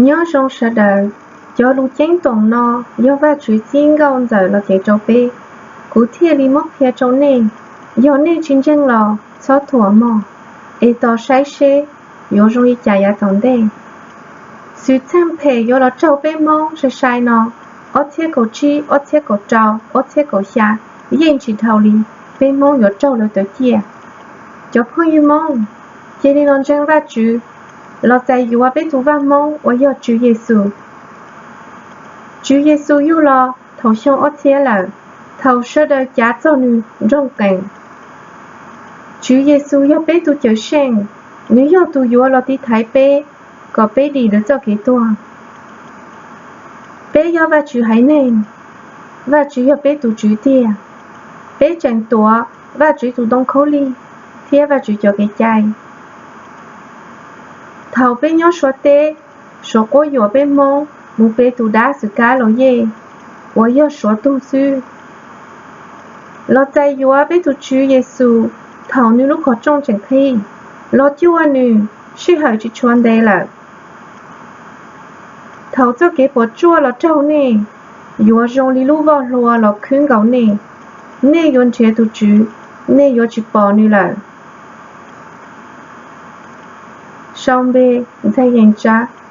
Nyob zoo sawv daws, cov lus ceeb toom no yog Vajtswv txib nkauj ntxawm los cev rau peb. Kuv thiaj li muab qhia rau nej. Yog nej tsis ntseeg los txhob thuam mog, es tos saib seb yuav zoo li cas yav tom ntej. Xwm txheej phem yuav los raug peb Hmoob sai sai no, ob txhiab kaum tsib, ob txhiab kaum rau, ob txhiab kaum xya, yeej tsis dhau li, peb Hmoob yuav raug lawv tawv ciaj. Cov phooj ywg Hmoob, cia li los ntseeg Vajtswv, los txais yuav peb tus Vaj Hmoob uas yog Tswv Yexus. Tswv Yexus yug los thaum xyoo ob txhiab lawm, thaum sawv daws cav txog nws nroog qees. Tswv Yexus yog peb tus Cawmseej, nws yog tus yuav los tiv thaiv peb kom peb dim lawv txoj kev tuag. Peb yog Vajtswv haiv neeg, Vajtswv yog peb tus Tswv tiag. Peb tseem tuav Vajtswv tus ntoo khaub lig thiab Vajtswv cov kev cai. Thaum peb nyob Suav teb, Suav quab yuam peb Hmoob mus pe tus dab xwm kab Laus Yej uas yog Suav tug xwb. Los txais yuav peb tus Tswv Yexus thaum nws lub qhov rooj tseem qhib, los cuag nws, sij hawm tsis tshua ntev lawm. Thaum txoj kev puas tsuaj los raug nej, yuav zoo li lub voj hlua los khwb nkaus nej. Nej yuav nrhiav tus Tswv, nej yuav tsis pom nws lawm. Sau npe: Ntxhais Yees Tsab.